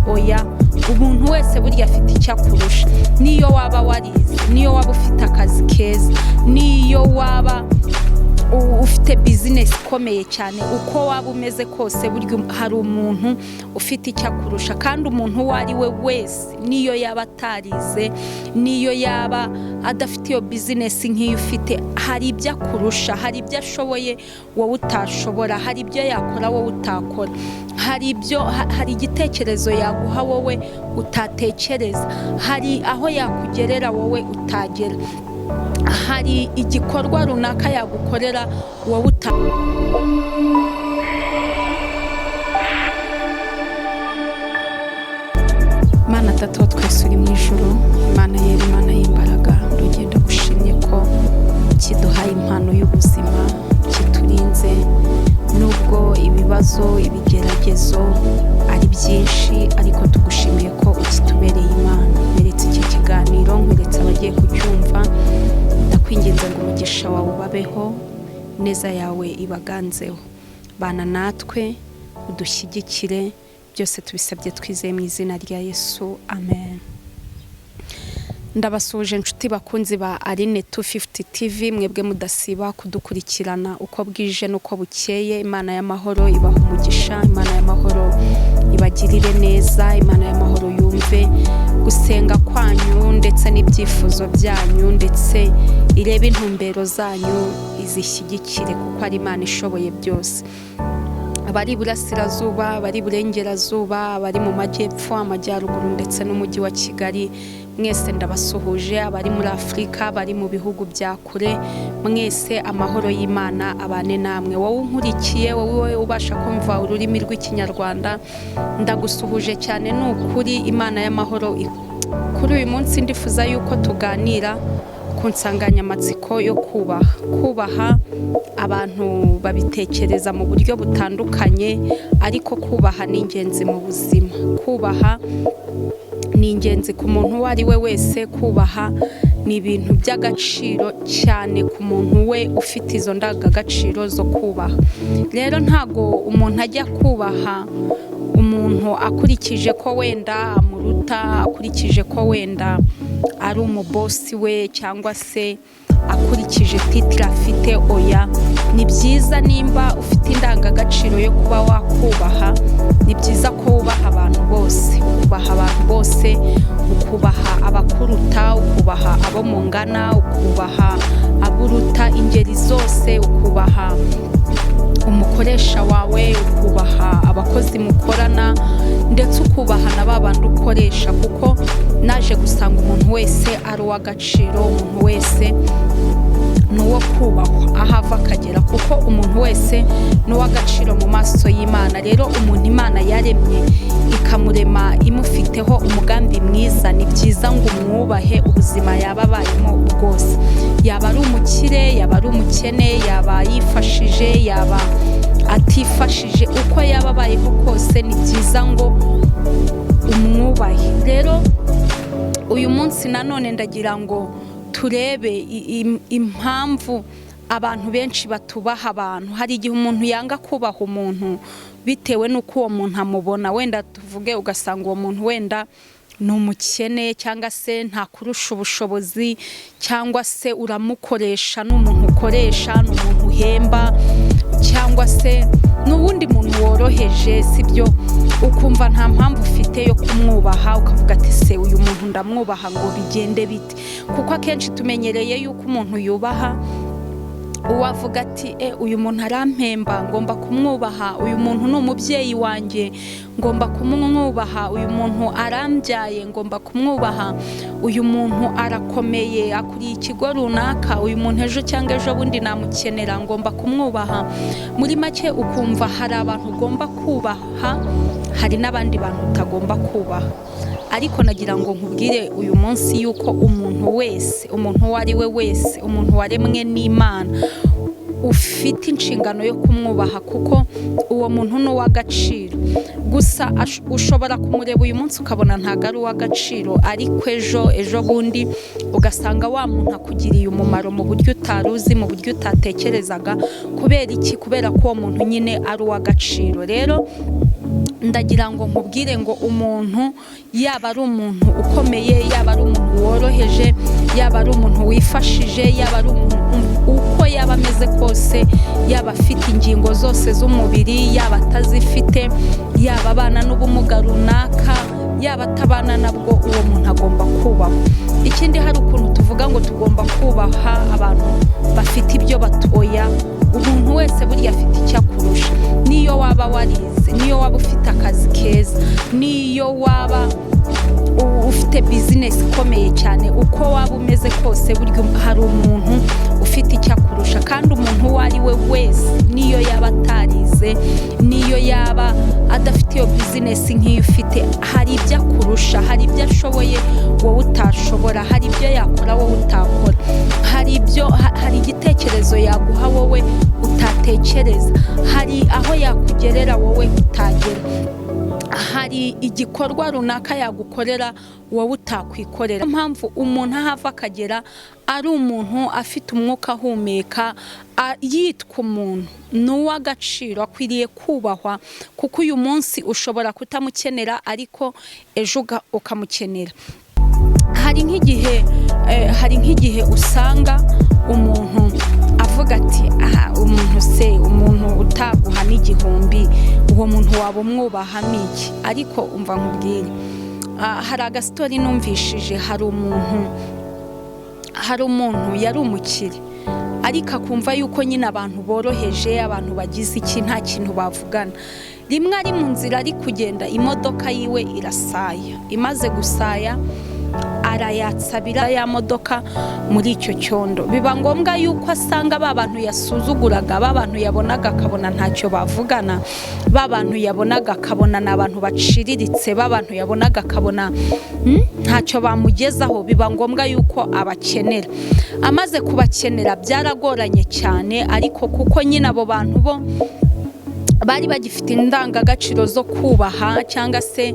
Oya, umuntu wese burya afite icyo akurusha. Niyo waba warize, niyo waba ufite akazi keza, niyo waba ufite bizinesi ikomeye cyane, uko waba umeze kose, burya hari umuntu ufite icyo akurusha. Kandi umuntu uwo ari we wese, niyo yaba atarize, niyo yaba adafite iyo bizinesi nk'iyo ufite, hari ibyo akurusha, hari ibyo ashoboye wowe utashobora, hari ibyo yakora wowe utakora, hari igitekerezo yaguha wowe utatekereza, hari aho yakugerera wowe utagera, hari igikorwa runaka yagukorera wowe uta. Mana Data wa twese uri mu ijuru, Imana yera, Imana y'imbaraga, ndugenda gushimye ko kiduhaye impano y'ubuzima, kiturinze nubwo ibibazo, ibigeragezo ari byinshi, ariko tugushimiye ko ukitubereye Imana. Nkweretse iki kiganiro, nkweretse abagiye kucyumva, ndakwinginze ngo umugisha wawe ubabeho, neza yawe ibaganzeho. Bana natwe, udushyigikire, byose tubisabye twizeye mu izina rya Yesu, amen. Ndabasuhuje inshuti bakunzi ba Aline 250 TV, mwebwe mudasiba kudukurikirana uko bwije n'uko bukeye. Imana y'amahoro ibaha umugisha, Imana y'amahoro ibagirire neza, Imana y'amahoro yumve gusenga kwanyu ndetse n'ibyifuzo byanyu, ndetse irebe intumbero zanyu izishyigikire, kuko ari Imana ishoboye byose. Abari iburasirazuba, abari iburengerazuba, abari mu majyepfo, amajyaruguru ndetse n'umujyi wa Kigali, mwese ndabasuhuje. Abari muri Afurika, abari mu bihugu bya kure, mwese amahoro y'Imana abane namwe. Wowe unkurikiye, wowe ubasha kumva ururimi rw'Ikinyarwanda, ndagusuhuje cyane. Ni ukuri Imana y'amahoro. Kuri uyu munsi ndifuza yuko tuganira ku nsanganyamatsiko yo kubaha. Kubaha abantu babitekereza mu buryo butandukanye, ariko kubaha ni ingenzi mu buzima. Kubaha ni ingenzi ku muntu uwo ari we wese. Kubaha ni ibintu by'agaciro cyane ku muntu we ufite izo ndangagaciro zo kubaha. Rero ntago umuntu ajya kubaha umuntu akurikije ko wenda amuruta, akurikije ko wenda ari umubosi we, cyangwa se akurikije titire afite. Oya, ni byiza nimba ufite indangagaciro yo kuba wakubaha, ni byiza ko wubaha abantu bose, ukubaha abantu bose, ukubaha abakuruta, ukubaha abo mungana, ukubaha aburuta ingeri zose, ukubaha umukoresha wawe, ukubaha abakozi mukorana, ndetse ukubaha na ba bandi ukoresha, kuko naje gusanga umuntu wese ari uw'agaciro, umuntu wese ni uwo kubahwa aho ava akagera, kuko umuntu wese ni uw'agaciro mu maso y'Imana. Rero umuntu Imana yaremye ikamurema imufiteho umugambi mwiza, ni byiza ngo umwubahe ubuzima yaba abayemo bwose, yaba ari umukire, yaba ari umukene, yaba yifashije, yaba atifashije, uko yaba abayeho kose ni byiza ngo umwubahe. Rero uyu munsi nanone ndagira ngo turebe impamvu abantu benshi batubaha abantu. Hari igihe umuntu yanga kubaha umuntu bitewe n'uko uwo muntu amubona, wenda tuvuge ugasanga uwo muntu wenda ni umukene, cyangwa se ntakurusha ubushobozi, cyangwa se uramukoresha, ni umuntu ukoresha, ni umuntu uhemba, cyangwa se ni uwundi muntu woroheje, sibyo? Ukumva nta mpamvu ufite yo kumwubaha, ukavuga ati se uyu muntu ndamwubaha ngo bigende bite? Kuko akenshi tumenyereye yuko umuntu yubaha uwo avuga ati uyu muntu arampemba, ngomba kumwubaha, uyu muntu ni umubyeyi wanjye, ngomba kumwubaha, uyu muntu arambyaye, ngomba kumwubaha, uyu muntu arakomeye, akuriye ikigo runaka, uyu muntu ejo cyangwa ejo bundi namukenera, ngomba kumwubaha. Muri make ukumva hari abantu ugomba kubaha, hari n'abandi bantu utagomba kubaha. Ariko nagira ngo nkubwire uyu munsi yuko umuntu wese, umuntu uwo ari we wese, umuntu waremwe n'Imana, ufite inshingano yo kumwubaha, kuko uwo muntu ni uw'agaciro. Gusa ushobora kumureba uyu munsi ukabona ntabwo ari uw'agaciro, ariko ejo bundi ugasanga wa muntu akugiriye umumaro mu buryo utari uzi, mu buryo utatekerezaga. Kubera iki? Kubera ko uwo muntu nyine ari uw'agaciro. Rero Ndagira ngo nkubwire ngo umuntu, yaba ari umuntu ukomeye, yaba ari umuntu woroheje, yaba ari umuntu wifashije, yaba ari umuntu uko yaba ameze kose, yaba afite ingingo zose z'umubiri, yaba atazifite, yaba abana n'ubumuga runaka, yaba atabana nabwo, uwo muntu agomba kubahwa. Ikindi, hari ukuntu tuvuga ngo tugomba kubaha abantu bafite ibyo batoya. Umuntu wese burya afite icyo akurusha. Niyo waba warize, niyo waba ufite akazi keza, niyo waba ufite bizinesi ikomeye cyane, uko waba umeze kose, burya hari umuntu ufite icyo akurusha. Kandi umuntu uwo ari we wese, niyo yaba atarize, niyo yaba adafite iyo bizinesi nk'iyo ufite, hari ibyo akurusha, hari ibyo ashoboye wowe utashobora, hari ibyo yakora wowe utakora, hari igitekerezo yaguha wowe utatekereza, hari aho yakugerera wowe utagera, hari igikorwa runaka yagukorera wowe utakwikorera. Niyo mpamvu umuntu aho ava akagera ari umuntu, afite umwuka ahumeka, yitwa umuntu, ni uw'agaciro, akwiriye kubahwa, kuko uyu munsi ushobora kutamukenera ariko ejo ukamukenera. Hari nk'igihe usanga umuntu avuga ati: "Aha umuntu se, umuntu utaguha n'igihumbi, uwo muntu waba umwubahamo iki?" Ariko umva nkubwire, hari agasitori numvishije. Hari umuntu yari umukire, ariko akumva yuko nyine abantu boroheje, abantu bagize iki, nta kintu bavugana. Rimwe ari mu nzira ari kugenda, imodoka yiwe irasaya. Imaze gusaya, arayatsabira ya modoka muri icyo cyondo. Biba ngombwa yuko asanga ba bantu yasuzuguraga, ba bantu yabonaga akabona ntacyo bavugana, ba bantu yabonaga akabona ni abantu baciriritse, ba bantu yabonaga akabona ntacyo bamugezaho, biba ngombwa yuko abakenera. Amaze kubakenera byaragoranye cyane, ariko kuko nyine abo bantu bo bari bagifite indangagaciro zo kubaha cyangwa se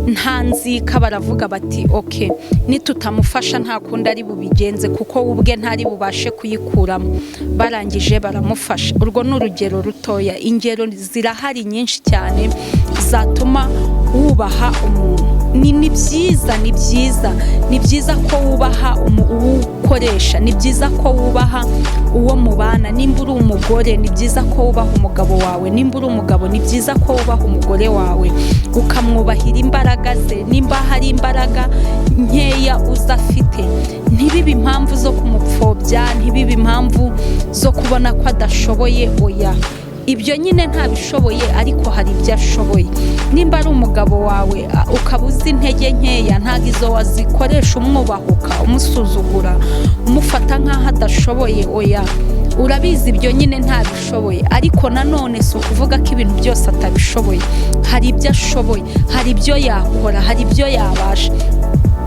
nta nzika, baravuga bati: "Okay, nitutamufasha nta kundi ari bubigenze, kuko we ubwe ntari bubashe kuyikuramo." Barangije baramufasha. Urwo ni urugero rutoya, ingero zirahari nyinshi cyane zatuma wubaha umuntu. Ni byiza, ni byiza, ni byiza ko wubaha uwo ukoresha, ni byiza ko wubaha uwo mubana. Nimba uri umugore, ni byiza ko wubaha umugabo wawe. Nimba uri umugabo, ni byiza ko wubaha umugore wawe, ukamwubahira imbaraga ze. Nimba hari imbaraga nkeya uza afite, ntibibe impamvu zo kumupfobya, ntibibe impamvu zo kubona ko adashoboye. Oya, ibyo nyine ntabishoboye, ariko hari ibyo ashoboye. Nimba ari umugabo wawe, ukaba uzi intege nkeya, ntabwo izo wazikoresha umwubahuka, umusuzugura, umufata nk'aho adashoboye. Oya, urabizi ibyo nyine ntabishoboye, ariko nanone si ukuvuga ko ibintu byose atabishoboye. Hari ibyo ashoboye, hari ibyo yakora, hari ibyo yabasha.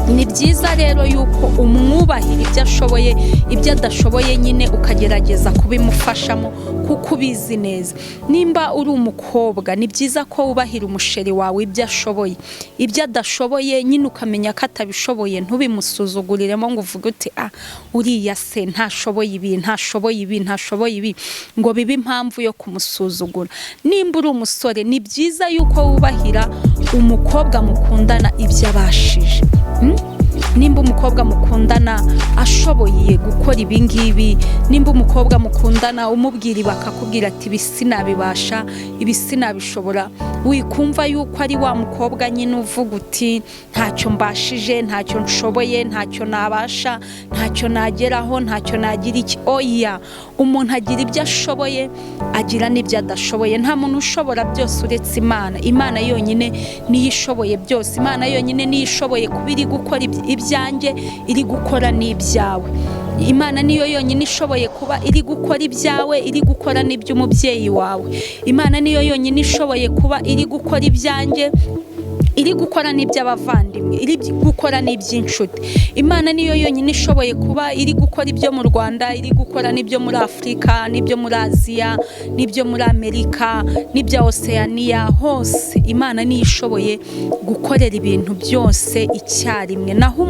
Ni byiza rero yuko umwubahira ibyo ashoboye, ibyo adashoboye nyine ukagerageza kubimufashamo kuko ubizi neza. Nimba uri umukobwa, ni byiza ko wubahira umusheri wawe ibyo ashoboye, ibyo adashoboye nyine ukamenya ko atabishoboye, ntubimusuzuguriremo ngo uvuge uti: "Ah, uriya se ntashoboye ibi, ntashoboye ibi, ntashoboye ibi," ngo bibe impamvu yo kumusuzugura. Nimba uri umusore, ni byiza yuko wubahira umukobwa mukundana ibyo abashije. Nimba umukobwa mukundana ashoboye gukora ibi ngibi, nimba umukobwa mukundana umubwira bakakubwira ati: "Ibi sinabibasha, ibi sinabishobora," wikumva yuko ari wa mukobwa nyine uvuga uti: "Ntacyo mbashije, ntacyo nshoboye, ntacyo nabasha, ntacyo nageraho, ntacyo nagira iki." Oya, umuntu agira ibyo ashoboye, agira n'ibyo adashoboye. Nta muntu ushobora byose uretse Imana. Imana yonyine niyo ishoboye byose. Imana yonyine niyo ishoboye kuba iri gukora ibyanjye, iri gukora n'ibyawe. Imana niyo yonyine ishoboye kuba iri gukora ibyawe, iri gukora n'iby'umubyeyi wawe. Imana niyo yonyine ishoboye kuba iri gukora ibyanjye. Iri gukora n'iby'abavandimwe, iri gukora n'iby'inshuti. Imana niyo yonyine ishoboye kuba iri gukora ibyo mu Rwanda, iri gukora n'ibyo muri Afurika, n'ibyo muri Aziya, n'ibyo muri Amerika, n'ibya Oseyaniya hose. Imana niyo ishoboye gukorera ibintu byose icyarimwe. Naho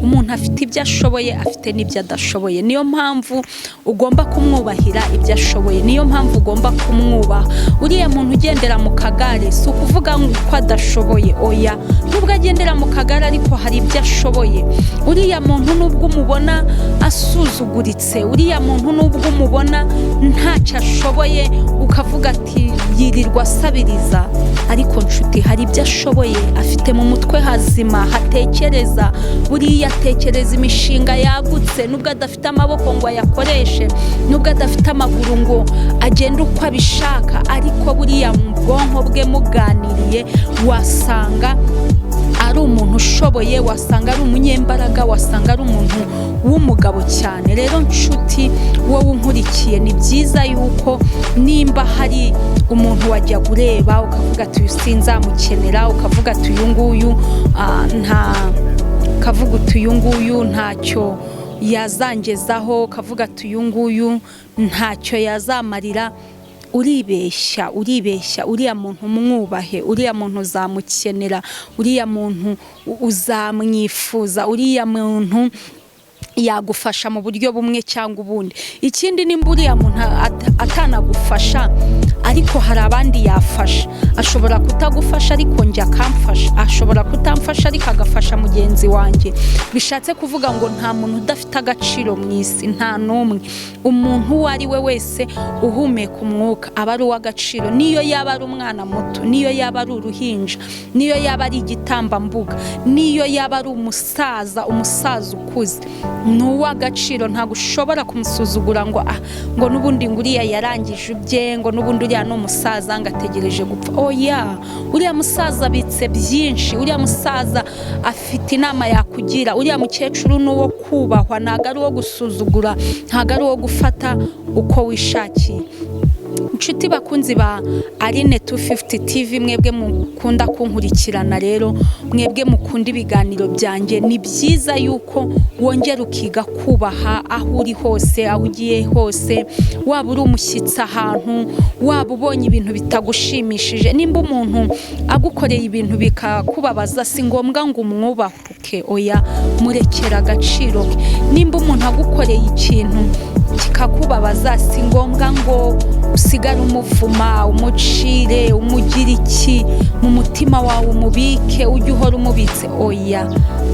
umuntu afite ibyo ashoboye, afite n'ibyo adashoboye. Niyo mpamvu ugomba kumwubahira ibyo ashoboye, niyo mpamvu ugomba kumwubaha. Uriya muntu ugendera mu kagare, si ukuvuga ko adashoboye, oya. Nubwo agendera mu kagare, ariko hari ibyo ashoboye. Uriya muntu, nubwo umubona asuzuguritse, uriya muntu nubwo umubona ntacyo ashoboye, ukavuga ati yirirwa asabiriza, ariko nshuti, hari ibyo ashoboye. Afite mu mutwe hazima hatekereza. Buriya atekereza imishinga yagutse, nubwo adafite amaboko ngo ayakoreshe, nubwo adafite amaguru ngo agende uko abishaka, ariko buriya mu bwonko bwe muganiriye wasanga ari umuntu ushoboye, wasanga ari umunyembaraga, wasanga ari umuntu w'umugabo cyane. Rero nshuti, wowe unkurikiye, ni byiza yuko nimba hari umuntu wajya ureba ukavuga ati uyu sinzamukenera, ukavuga ati uyu nguyu nta, ukavuga uti uyu nguyu ntacyo yazangezaho, ukavuga ati uyu nguyu ntacyo yazamarira, uribeshya, uribeshya. Uriya muntu umwubahe, uriya muntu uzamukenera, uriya muntu uzamwifuza, uriya muntu yagufasha mu buryo bumwe cyangwa ubundi. Ikindi, nimba uriya muntu atanagufasha, ariko hari abandi yafasha. Ashobora kutagufasha, ariko njye akamfasha. Ashobora kutamfasha, ariko agafasha mugenzi wanjye. Bishatse kuvuga ngo nta muntu udafite agaciro mu isi, nta n'umwe. Umuntu uwo ari we wese uhumeka umwuka aba ari uw'agaciro, niyo yaba ari umwana muto, niyo yaba ari uruhinja, niyo yaba ari igitambambuga, niyo yaba ari umusaza, umusaza ukuze, ni uw'agaciro. Ntabwo ushobora kumusuzugura ngo ah, ngo n'ubundi ngo uriya yarangije ibye, ngo n'ubundi uriya ni umusaza, ngo ategereje gupfa. Oya, uriya musaza abitse byinshi, uriya musaza afite inama yakugira, uriya mukecuru ni uwo kubahwa, ntabwo ari uwo gusuzugura, ntabwo ari uwo gufata uko wishakiye. Inshuti bakunzi ba Aline 250 TV, mwebwe mukunda kunkurikirana rero, mwebwe mukunda ibiganiro byanjye, ni byiza yuko wongera ukiga kubaha aho uri hose, aho ugiye hose, waba uri umushyitsi ahantu, waba ubonye ibintu bitagushimishije. Nimba umuntu agukoreye ibintu bikakubabaza, si ngombwa ngo umwubahuke, oya, murekera agaciro ke. Nimba umuntu agukoreye ikintu kikakubabaza, si ngombwa ngo usigare umuvuma, umucire, umugire iki mu mutima wawe, umubike, ujye uhora umubitse, oya.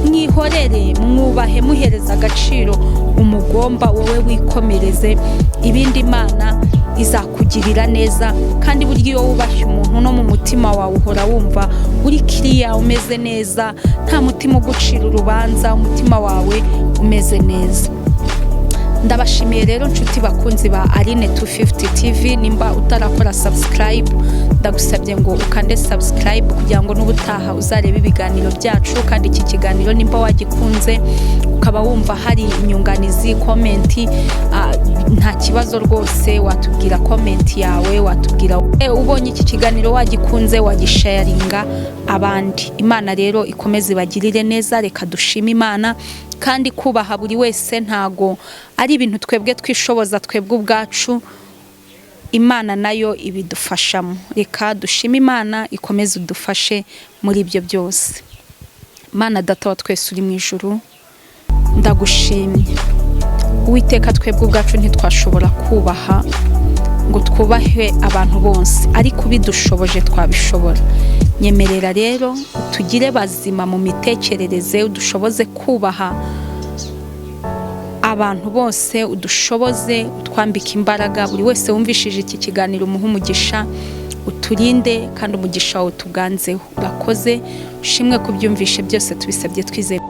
Mwihorere, mwubahe, muhereza agaciro umugomba, wowe wikomereze ibindi, Imana izakugirira neza. Kandi burya iyo wubashye umuntu, no mu mutima wawe uhora wumva uri kiriya, umeze neza, nta mutima ugucira urubanza, umutima wawe umeze neza. Ndabashimiye rero, nshuti bakunzi ba Aline 250 TV. Nimba utarakora subscribe, ndagusabye ngo ukande subscribe kugira ngo n'ubutaha uzarebe ibiganiro byacu. Kandi iki kiganiro nimba wagikunze, ukaba wumva hari inyunganizi, comment, nta kibazo rwose, watubwira comment yawe, watubwira ubonye iki kiganiro wagikunze, wagisharinga abandi. Imana rero ikomeze ibagirire neza. Reka dushime Imana. Kandi kubaha buri wese ntago ari ibintu twebwe twishoboza twebwe ubwacu, Imana nayo ibidufashamo. Reka dushime Imana, ikomeze udufashe muri ibyo byose. Mana Data wa twese uri mu ijuru, ndagushimye Uwiteka. Twebwe ubwacu ntitwashobora kubaha ngo twubahe abantu bose, ariko ubidushoboje twabishobora. Nyemerera rero utugire bazima mu mitekerereze, udushoboze kubaha abantu bose, udushoboze, utwambike imbaraga. Buri wese wumvishije iki kiganiro umuhe umugisha, uturinde kandi umugisha wawe utuganzeho. Urakoze, ushimwe kubyumvishe byose, tubisabye twizeye.